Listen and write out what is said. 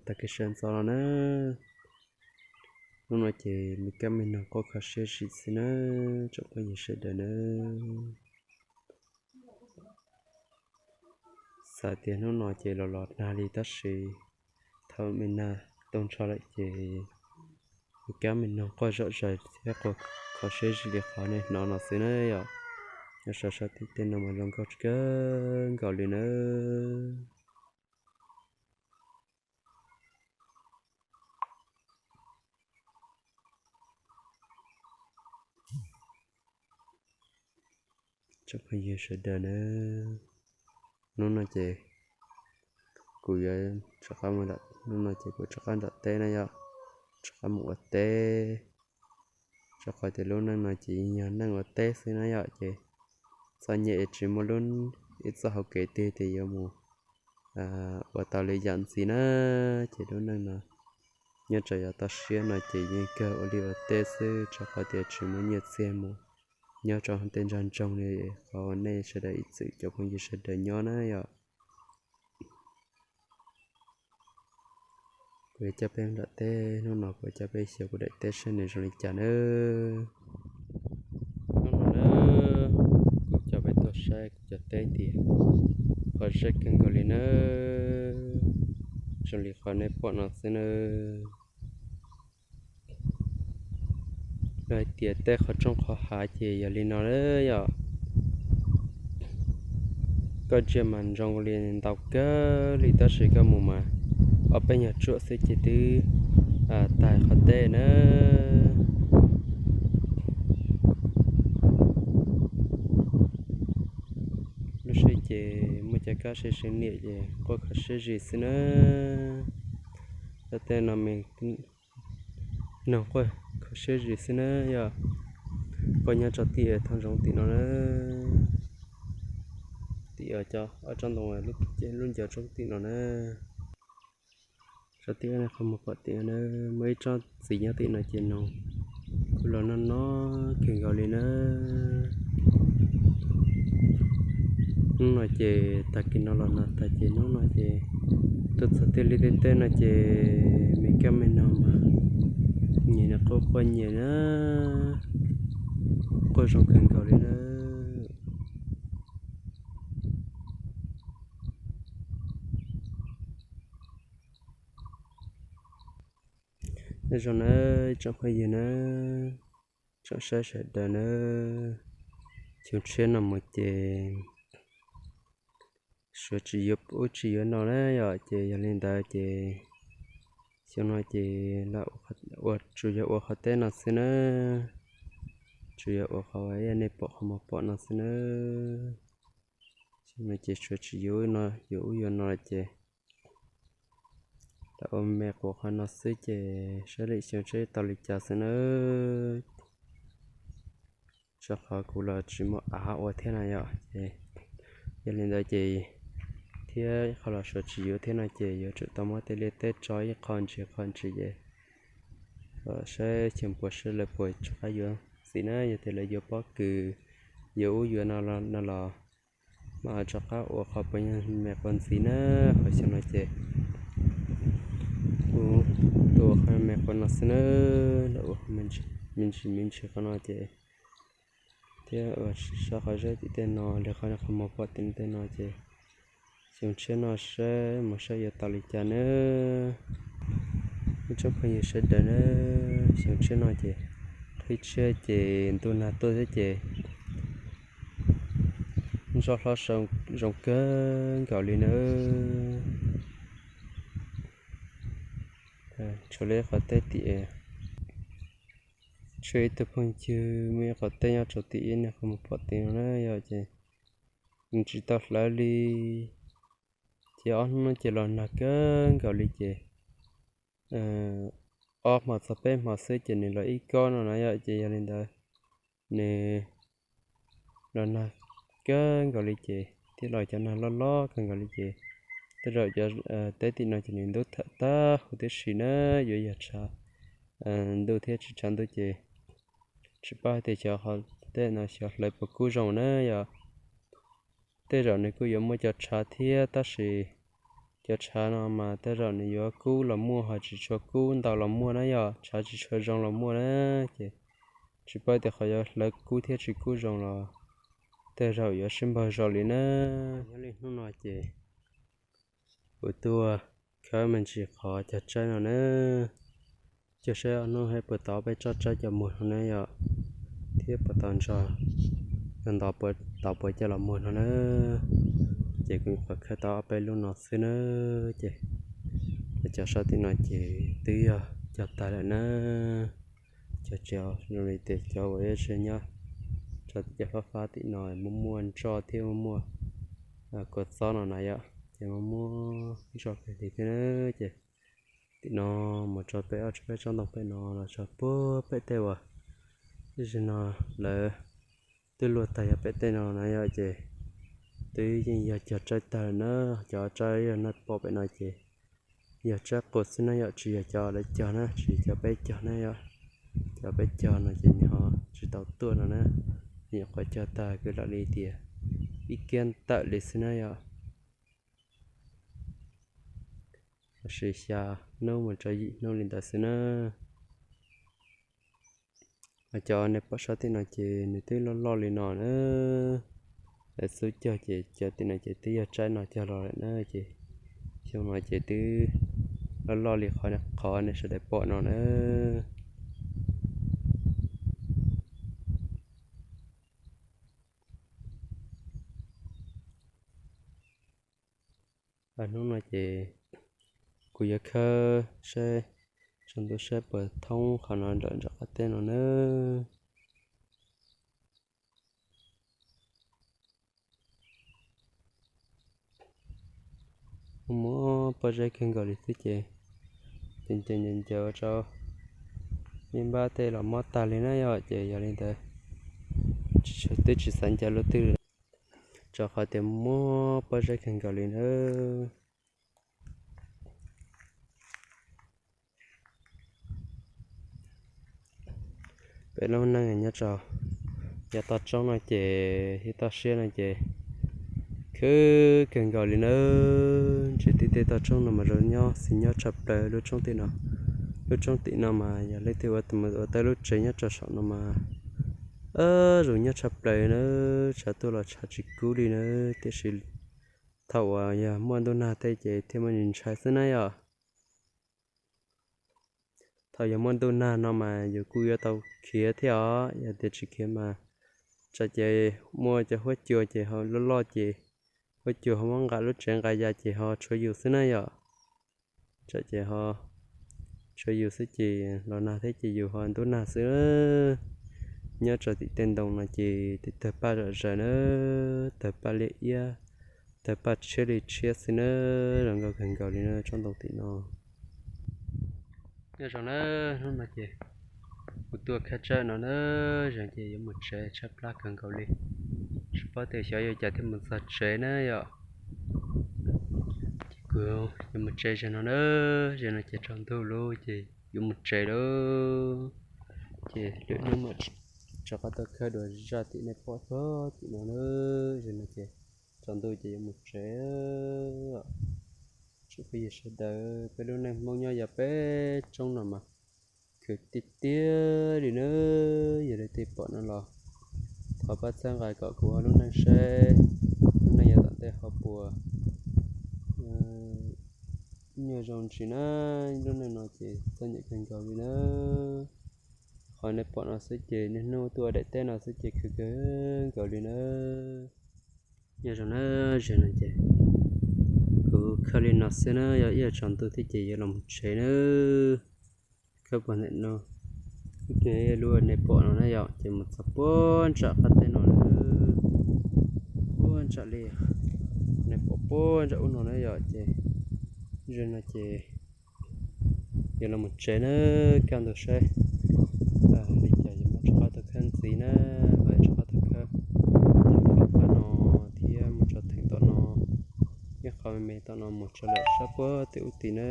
tag kis sawv ntxov no na. Hnub no ces me kab me noog quaj kho siab zim xwb na, tsoom phooj ywg sawv daws na. Xav tias hnub no ces los los nag li tab sis thaum me nag tau nrho lawm ces me kab me noog quaj zom zaws thiab quaj kho siab zim li qhov nej hnov no xwb na yom. Nyob sab sab tim tej no mas zoo nkauj kawg nkaus li na. Tsoom phooj ywg sawv daws na, hnub no ces kuv yuav rov qab mus, hnub no ces kuv rov qab nram teb na yom, rov qab mus ua teb. Rau qhov tias lub neej no ces yog neej ua teb xwb na yom, ces txom nyem es tsis muaj lub ib txoj hauv kev twg tias yuav mus ua tau li yam ntxiv na. Ces lub neej no nyob rau yav toj siab no ces yeej kawg ua liaj ua teb xwb, rau qhov tias tsis muaj nyiaj txiag mus nyob rau tej nrog nroog li qhov uas nej sawv daws ib txwm cov phooj ywg sawv daws nyob na yom. Kuv yuav coj peb nram teb, hnub no kuv coj peb xyuas kuv daim teb saib nws zoo li cas nawb. Hnub no na, kuv coj peb tuaj saib kuv cov teb tias qhov zeb kawg nkaus li nawb, zoo li qhov nej pom no xwb nawb. Lawv hais tias teb qhov tsooj qhov hav ces yog li no na yom. Koj ntsia mas zoo li ntau kawg li tab sis koj mus mas ob peb nyuag tsuam xwb ces twb tag qhov teb na. Lub sij ces muaj cov kab sib sib niam ces quaj kho siab zim xwb na. Cov teb no me noog quaj kho siab zim xwb na yom. Quaj nyob rau tim thaj zoov tim no na, tim cov ob tsob ntoo lub ncauj roob tim no na. Rau tim qhov muag pom tim no na, muaj ib tsob ntxiv nyob tim no ces noog kuj los noj noj kawg nkaus li na. Hnub no ces tag kis no los nag tag ces hnub no ces tuaj txog tej liaj tej teb no ces me kab me noog mas nyias nws quaj quaj nyias na, quaj zoo kawg nkaus li na. Nyob zoo na ib tsoom phooj ywg na, tsoom saib sawv daws na, xyoo tshiab no mus ces suav tsis yuav ub tsis yuav no na yom, ces yog li ntawd ces xyoo no ces lam ua, tsuas yog ua qhov teb no xwb na, tsuas yog ua qhov uas nej pom qhov muag pom no xwb na. Xyoo no ces suav tsis yuav no, yuav ub yuav no ces lam ua me quas qhov no xwb ces saib lwm xyoo saib tau li cas xwb na. Rau qhov kuv los tsis muaj av ua thiab na yom, ces yog li ntawd ces thiab ib qho los suav tsis yuav thiab no ces yuav tsum tau muab tej liaj teb tso ib qho ntsis qho ntsis ces saib xyoo puas sib lawv puas rov qab yuav ntxiv na. Yog tias lawv yuav pob kws yuav ub yuav no no los mas rov qab ua qhov puas yog me quas ntxiv na. Ho xyoo no ces kuv tus ua qhov me quas no xwb na, lam ua me ntsis me ntsis qhov no ces thiab ua sab qhov zeb tim tej no li qhov qhov muag pom tim tej no ces xyoo tshiab no saib mus saib yuav tau li cas na. Ib tsoom phooj ywg sawv daws na, xyoo tshiab no ces qhib tshiab ces ntuj nag tuaj thiab ces ntso hlob zoo kawg nkaus li na. Tshuav li qhov teb tim, tshuav ib tug phooj ywg muaj ib qhov teb nyob rau tim ib niag qhov muag pom tim no na yom, ces nws tsis tau hlawv li. Ces ob hnub no ces los nag kawg nkaus li ces ob hmo txog peb hmo xwb ces nws los ib kob no na yom, ces yog li ntawd nws los nag kawg nkaus li ces thiab los cov nag loj loj kawg nkaus li ces tej zaum cov teb tim no ces nws ntub tham tag huv tib si na, yuav yog tshav ntuj thiab tsis tshav ntuj ces tsis paub hais tias xyov qhov teb no xyov hlawv puas kub zoo na yom. Tej zaum nws kuj yuav muaj cov tshav thiab tab sis Cov tshav no mas tej zaum nws yuav kub los muaj, ho tsis tshua kub ntau los muaj na yom, tshav tsis tshua zoo los muaj na. Ces tsis paub tias qhov yuav hlawv kub thiab tsis kub zoo los tej zaum yuav sib npaug zog li na. Nyob li hnub no ces kuv tuaj khawb me ntsis qhov cog tsaib no na, cog saib ob hnub saib puas tau ob peb tsob tsaib cov muag no na yom, thiab puas tau ntso, yog ntov puas tau puas coj los muag no na. Ces kuv nyuam qhuav khawb tau ob peb lub no xwb na. Ces cov sab tim no ces twb yog cog tag lawm na. Cov tsev zoo li tias cov uas ib tse nyob rau tim cov fab fab tim no muaj muaj nroj thiab muaj muaj kua txob no na yom, ces muaj muaj nroj kawg li thiab na. Ces tim no mus tso peb ob tsob peb tsob ntoo pem no los tso puag pem tej uas ib zaug no lawv twb luaj tag yog pem tej no na yom, ces twb yeej yog cog tsaib tag lawm na. Cov tsaib yog no pom pem no ces yog tsaib quas xwb na yom, tsis yog cov lawv cog na, tsis yog cov peb cog na yom. Cov peb cog no ces nws ho tsis tau tuaj no na, nyuam qhuav cog tag kwv lam li tias ib kiab ntawm li xwb na yom. Lossis xya hnub mus rau yim hnub li ntawd xwb na. Ho cov nej pom sab tim no ces nws twb loj loj li no na. Lawv xub cog ces cov tim no ces twb yog tsaib no cog los lawm na, ces xyoo no ces twb loj loj li qhov nej sawv daws pom no na. Hnub no ces kuv yuav khawb saib tsaus ntuj saib puas thoob qhov no nram nram qab teb no na. Muaj muaj pob zeb kawg nkaus li xwb ces ncaws ncaws ncaws ua rau ib npab tej los mob tag li na yom, ces yog li ntawd twb tsis xav ncaws lub twg li, rau qhov tias muaj pob zeb kawg nkaus li na. Peb lub neej nyob rau yav toj roob no ces thiab toj siab no ces khwb kawg nkaus li nawb. Ntshe tib tej toj roob no mas zoo nyob xis nyob tshaj plaws lub roob tim no. Lub roob tim no mas yog leej twg ua ua tau lub tsev nyob rau saum no mas zoo nyob tshaj plaws nawb. Tshav tuaj los tshav tsis kub li nawb, tiam sis thaum uas yog muaj ntuj nag tej ces thiaj muaj ntshai xwb na yom. Thaum yog muaj ntuj nag no mas yus kuj yuav tau khiav thiab os, yog tias tsis khiav mas tsam ces muaj cov huab cua ces ho loj loj ces huab cua ho muab nqa lub tsev nqa ya ces ho tshuav yus xwb na yom. Tsam ces ho tshuav yus xwb ces los nag thiab ces yus ho ntub nag xwb. Nyob rau tim tej ntoo no ces twb tawg paj zom zaws na, tawg paj liab iab, tawg paj tshiab li tshiab xwb na, zoo nkauj kawg nkaus li na tsob ntoo tim no. Nyob zoo na, hnub no ces kuv tuaj khab tsawb no na, zoo ces yuav mus tsev tshaib plab kawg nkaus li. Tsis paub tias xyov yuav cas thiaj mus txog tsev na yom. Ces kuv yuav mus tsev zaum no na, zaum no ces tsaus ntuj lawm ces yuav mus tsev lawm. Ces lwm hnub mam rov qab tuaj khawb dua zaj tim nej pom puag tim no na, zaum no ces tsaus ntuj ces yuav mus tsev. Tsoom phooj ywg sawv daws, peb lub neej Hmoob nyob yav peb roob no mas khwv tiag tiag li na. Yog leej twg pom no los thov pab txhawb nqa kom kuv ho lub neej saib, lub neej yav tom ntej ho puas nyuaj zoo ntsis na. Lub neej no ces txom nyem kawg nkaus li na. Qhov nej pom no xwb ces niaj hnub tuaj ua daim teb no xwb ces khwv kawg nkaus li na. Nyob zoo na, zaum no ces kuv khawb li no xwb na, yog ib yam tsaus ntuj thiab ces yuav los mus tsev na. Khawb puag ntawm no ib ke lub nej pom no na yom, ces mus txog puag nram qab teb no na, puag nram li nej pom puag nram ub no na yom, ces zaum no ces yuav los mus tsev na. Kaj ntug saib li cas yuav muab rov qab tuaj khawb ntxiv na, los rov qab tuaj khawb qhov no thiab mus tso theem tom no, ib qho me me tom no mus tso lawm sab puag tim ub tid na.